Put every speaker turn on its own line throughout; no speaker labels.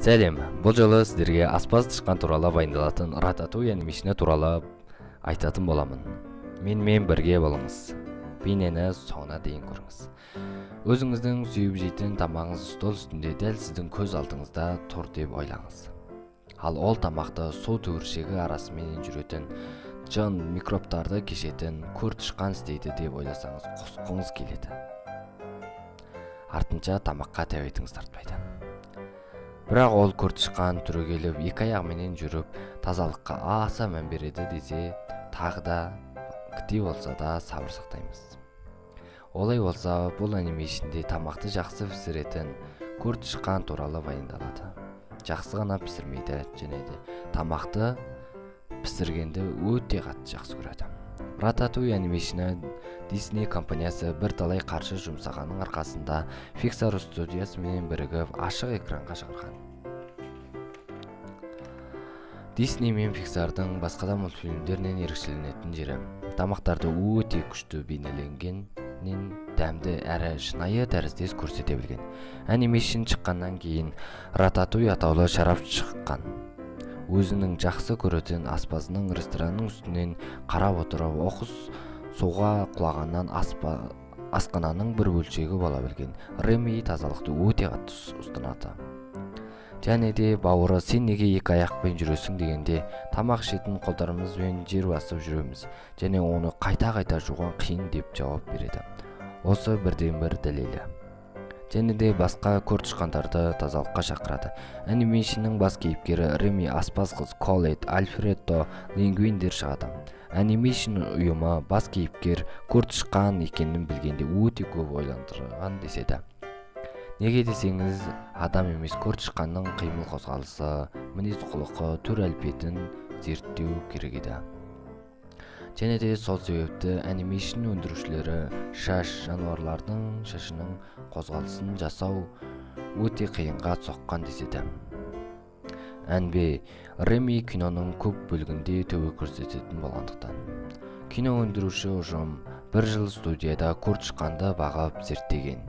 Сәлем, бұл жолы сіздерге аспаз тышқан туралы баяндалатын Рататуй анимейшні туралы айтатын боламын. Менімен бірге болыңыз. Бейнені соңына дейін көріңіз. Өзіңіздің сүйіп жейтін тамағыңыз стол үстінде дәл сіздің көз алдыңызда тұр деп ойлаңыз. Ал ол тамақты су түбіршегі арасымен жүретін, жын микробтарды кешетін көр тышқан істейді деп ойласаңыз, құсқыңыз келеді. Артынша тамаққа тәбетіңіз тартпайды. Бірақ ол көр тышқан түрегеліп, екі аяғыменен жүріп, тазалыққа аса мән береді десе, тағы да кіте болса да сабыр сақтаймыз. Олай болса, бұл анимейшнде тамақты жақсы пісіретін көр тышқан туралы баяндалады. Жақсы ғана пісірмейді, және де тамақты пісіргенді өте қатты жақсы көреді. Рататуй анимейшні Disney компаниясы бірталай қаржы жұмсағанның арқасында Pixar студиясымен бірігіп ашық экранға шығарған. Disney мен Pixar'дың басқа да мультфильмдерінен ерекшеленетін жері тамақтарды өте күшті бейнеленгеннен дәмді әрі шынайы тәріздес көрсете білген. Анимейшн шыққаннан кейін Рататуй атаулы шарап шыққан. Өзінің жақсы көретін аспазының ресторанның үстінен қарап отырып, оқыс суға құлағаннан асқананың бір бөлшегі бола білген. Реми тазалықты өте қатты ұстанады. Және де бауыры сен неге екі аяқпен жүресің дегенде, тамақ ішетін қолдарымызбен жер басып жүреміз және оны қайта-қайта жуған қиын деп жауап береді. Осы бірден-бір дәлелі. Және де басқа көр тышқандарды тазалыққа шақырады. Анимейшннің бас кейіпкері Реми, аспаз қыз Колет, Альфредо, Лингвиндер шығады. Анимейшн ұйымы бас кейіпкер көр тышқан екенін білгенде өте көп ойландырған деседі. Неге десеңіз, адам емес көр тышқанның қимыл қозғалысы, мінез құлқы, түр әлпетін зерттеу керек еді. Және де сол себепті анимейшн өндірушілері шаш жануарлардың шашының қозғалысын жасау өте қиынға соққан деседі. Әнбе, Реми киноның көп бөлігінде төбе көрсететін болғандықтан. Кино өндіруші ұжым бір жыл студияда көр тышқанды бағып зерттеген.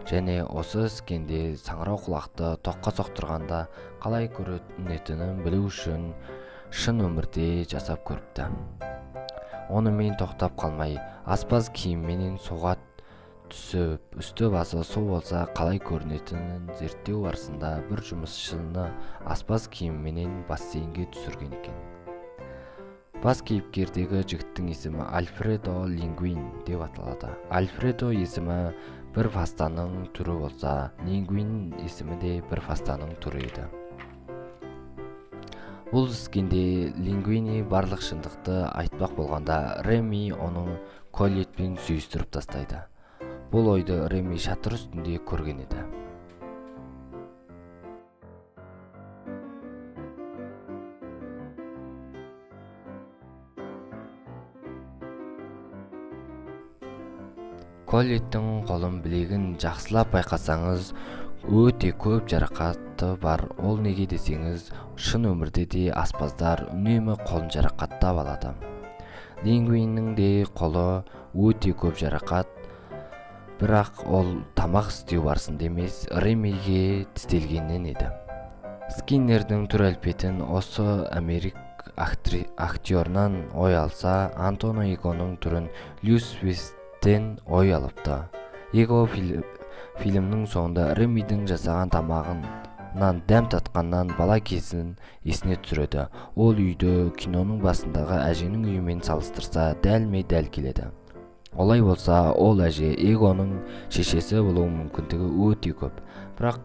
Және осы скенде саңырау құлақты тоққа соқтырғанда қалай көрінетінін білу үшін шын өмірде жасап көріпті. Онымен тоқтап қалмай, аспаз киімменен суға түсіп, үсті басы су болса қалай көрінетінін зерттеу барысында бір жұмысшыны аспаз киімменен бассейнге түсірген екен. Бас кейіпкердегі жігіттің есімі Альфредо Лингвин деп аталады. Альфредо есімі бір пастаның түрі болса, Лингвин есімі де бір пастаның түрі еді. Бұл скенде Лингвини барлық шындықты айтпақ болғанда, Реми оны Колетпен сүйістіріп тастайды. Бұл ойды Реми шатыр үстінде көрген еді. Колеттің қолын білегін жақсылап байқасаңыз, өте көп жарақаты бар. Ол неге десеңіз, шын өмірде де аспаздар үнемі қолын жарақаттап алады. Лингвиннің де қолы өте көп жарақат, бірақ ол тамақ істеу барысында емес, Ремиге тістелгеннен еді. Скиннердің түр әлпетін осы америк актерынан ой алса, Антоно Егоның түрін Люс Вестен ой алыпты. Его фильмнің соңында Ремидің жасаған тамағынан дәм татқаннан бала кезін есіне түсіреді. Ол үйді киноның басындағы әженің үйімен салыстырса, дәлме-дәл келеді. Олай болса, ол әже Егоның шешесі болуы мүмкіндігі өте көп. Бірақ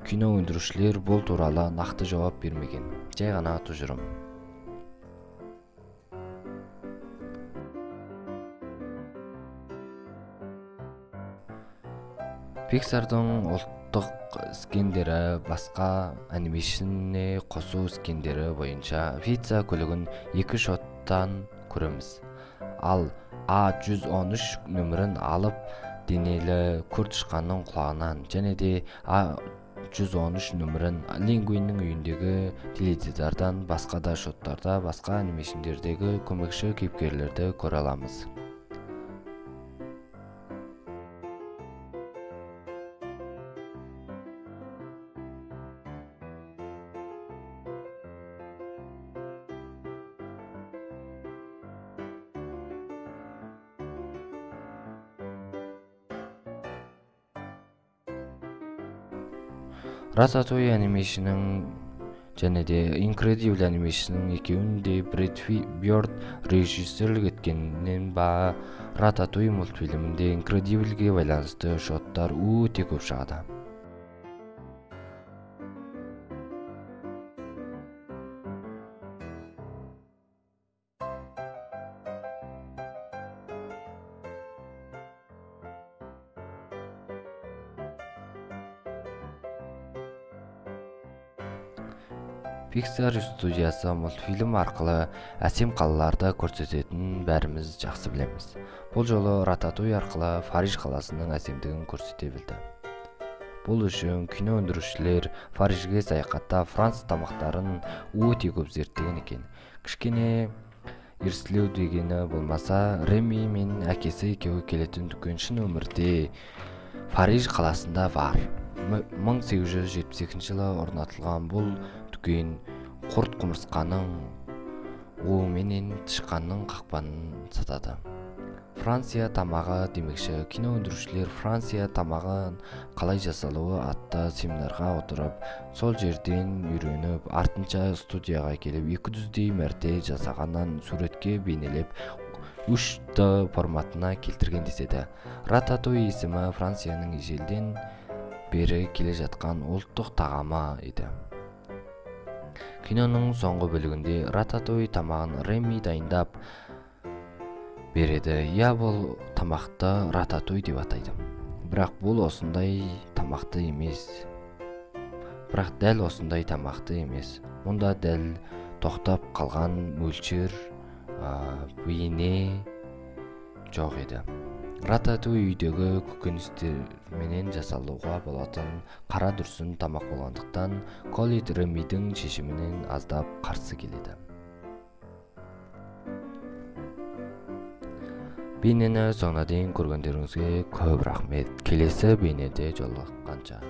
кино өндірушілер бұл туралы нақты жауап бермеген. Жай ғана тұжырым. Pixar'дың ұлттық скендері басқа анимейшніне қосу скендері бойынша пицца көлігін екі шоттан көреміз. Ал А113 нөмірін алып денелі көр тышқанның құлағынан және де А113 нөмірін Лингвиннің үйіндегі теледидардан басқа да шоттарда басқа анимейшндердегі көмекші кейіпкерлерді көре аламыз. Рататуй анимейшнің және де Incredible анимейшнің екеуін де Брэд Бёрд режиссерлік еткенінен ба, Рататуй мультфильмінде Incredible-ге байланысты шоттар өте көп шығады. Pixar студиясы мультфильм арқылы әсем қалаларды көрсететінін бәріміз жақсы білеміз. Бұл жолы Рататуй арқылы Париж қаласының әсемдігін көрсете білді. Бұл үшін кино өндірушілер Парижге саяхаттап француз тамақтарын өте көп зерттеген екен. Кішкене ерсілеу дегені болмаса, Реми мен әкесі екеуі келетін дүкен шын өмірде Париж қаласында бар. 1872 жылы орнатылған бұл дүкен құрт құмырсқаның уы менен тышқанның қақпанын сатады. Франция тамағы демекші, кино өндірушілер Франция тамағын қалай жасалуы атты семинарға отырып, сол жерден үйреніп, артынша студияға келіп 200-дей мәрте жасағаннан суретке бейнелеп 3D форматына келтірген деседі. Рататуй есімі Францияның ежелден бері келе жатқан ұлттық тағамы еді. Киноның соңғы бөлігінде Рататуй тамағын Реми дайындап береді. Я бұл тамақты Рататуй деп атайды. Бірақ бұл осындай тамақты емес. Бірақ дәл осындай тамақты емес. Мұнда дәл тоқтап қалған мөлшер бейне жоқ еді. Рататуй үйдегі көкөністерменен жасалуға болатын қара дүрсін тамақ болғандықтан Колит Ремидің шешімінен аздап қарсы келеді. Бейнені соңына дейін көргендеріңізге көп рахмет. Келесі бейнеде жолыққанша.